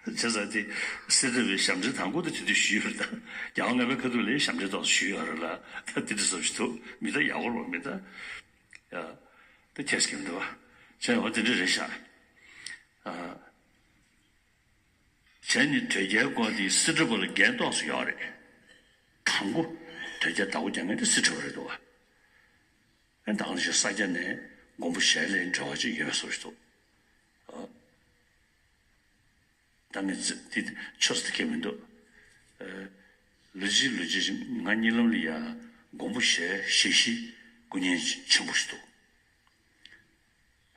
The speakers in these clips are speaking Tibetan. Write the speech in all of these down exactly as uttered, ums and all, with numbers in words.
བྱས་ཙང་དེ་སེ་འབྲས་པའི་ཞབས་འདྲེན་དང་པོ་དེ་དེ་དུས་ཞུས་ཡོད་རེད་ད། རྒྱལ་བ་ལྔ་པའི་ཁ་ཐུག་ལ་ཞབས་འདྲེན་ཏོག་ཙམ་ཞུས་ཡོད་རེད་ལ། ད་དེ་འདྲ་བཟོ་ཞིག་འདུག་མི་ད་ཡག་པོ་རེད་མི་ད། ཡ། ད་ཁྱེད་ཀྱིས་འདུག་བ། བྱས་འོ་དེ་འདྲ་རེད་ཤག་ཨ། བྱས་ནས་དོལ་རྒྱལ་སྐོར་དེ་སེ་འབྲས་པ་ལ་འགན་ཏོག་ཙམ་ཡོད་རེད། དང་པོ་དོལ་རྒྱལ་བདག་པོ་རྒྱག་མཁན་དེ་སེ་འབྲས་པ་རེད་འདུག་བ། ཨ་ནི་ད་ག་ནང་བཞིན་ས་སྐྱ་ནས་མགོན་པོ་ཞལ་ལ་འབྲེལ་བ་ཅིག་ཡོད་པའི་བཟོ་ཞིག་འདུག་ཨ། ད་ངས་ཚིག་དེ་ཆོས་དེ་ཁས་མི་འདུག་ཨ། ལོ་གཅིག་ལོ་གཅིག་ང་གཉིད་ལམ་ལ་ཡ་མགོན་པོ་ཞལ་ཞལ་བཞི་སྐུ་བརྙན་ཆེན་པོ་ཞིག་འདུག་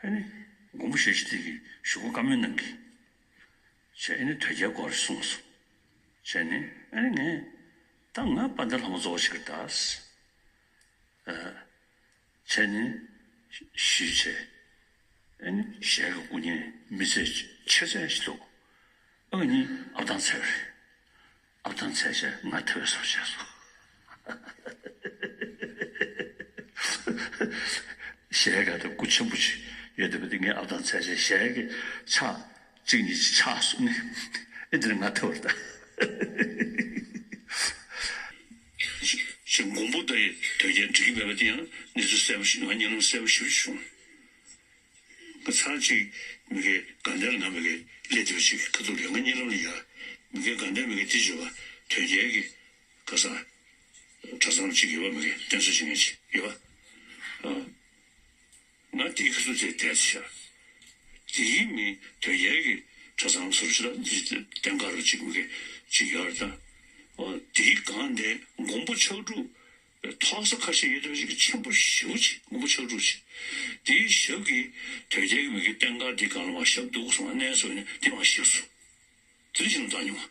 ཨ་ནི་མགོན་པོ་ཞལ་བཞི་དེ་གི་གཞུག་གུ་བཀའ་མོལ་གནང་གི། བྱས་ཨ་ནི་དོལ་རྒྱལ་སྐོར་གསུངས་སོང་། བྱས་ནས་ཨ་ནི་ངས་ད་ང་དཔལ་ལྡན་ལྷ་མོ་གཙོ་བོ་ཞིག་གི་ད། བྱས་ནས་ཞུས་བྱས། ཨ་ནི་ཞལ་གྱི་སྐུ་བརྙན་མི་ཚད་ཆེ་ཚད་ཞིག་འདུག་ཨ་ནི་ཨབ་ཐང་ཚད་རེད། ཨབ་ཐང་ཚད་བྱས་ང་ཐོས་སོ་བྱས་སོ། ཞལ་ག་དང་སྐུ་ཆེན་པོ་ཞིག་ཡོད་དེ་བས་དེ་ངས་ཨབ་ཐང་ཚད་བྱས་ཞལ་གྱི་ཕྱག་གཅིག་གཉིས་ཆག་སོང་ནི། ཨེ་འདིར་ང་ཐོར་ད། ཞེས་མགོན་པོ་དང་དོལ་རྒྱལ་འགྲིག་གི་མེད་པ་དེ་ཡང་གནས་ཚུལ་གསལ་པོ་ཞིག་ང་གཉིད་ལམ་གསལ་པོ་ཞིག་བྱུང་། ང་ཚར་གཅིག་མི་དགེ་དགའ་ལྡན་ལ་ང་མི་དགེ་སླེབས་དེ་བ་ཞིག་ཁ་ཐུག་ལས་ང་གཉིད་ལམ་ལ་ཡ། མི་དགེ་དགའ་ལྡན་མི་དགེ་དེ་བརྗོད་པ་དོལ་རྒྱལ་གྱི་ག་ས། གྲྭ་ཚང་གཅིག་ཡོད་པ་མི་དགེ་བསྟེན་གསོལ་བྱེད་མཁན་ཅིག་ཡོད་པ། ཨ། ང་དེའི་ཁ་ཚུར་དེ་བསྡད་ཤག་དེའི་མི་དོལ་རྒྱལ་གྱི་གྲྭ་ཚང་ཟུར་ཞིག་ལ་འདི་བསྟན་དགའ་རུ་གཅིག་མི་དགེ་གཅིག་ཡོད་རེད་ད། ཨོ་དེའི་སྒང་དེ་མགོན་པོ་ཕྱག་དྲུག་ཐོག་ས་ཁ་ཤས་ཡོད་པ་ཞིག་ཆེན་པོ་ཞེ་པོ་ཅིག་མགོན་པོ་ཕྱག་དྲུག་ཅིག་དེའི་ཞབས་ཀྱི་དོལ་རྒྱལ་གྱི་མི་དགེ་བསྟན་དགའ་དེའི་སྒང་ལ་མར་ཞབས་འདུག་སོང་ང་གནས་སོང་ནས་དེ་མར་ཞིག་སོང་། དེ་བཞིན་བཏང་མྱོང་།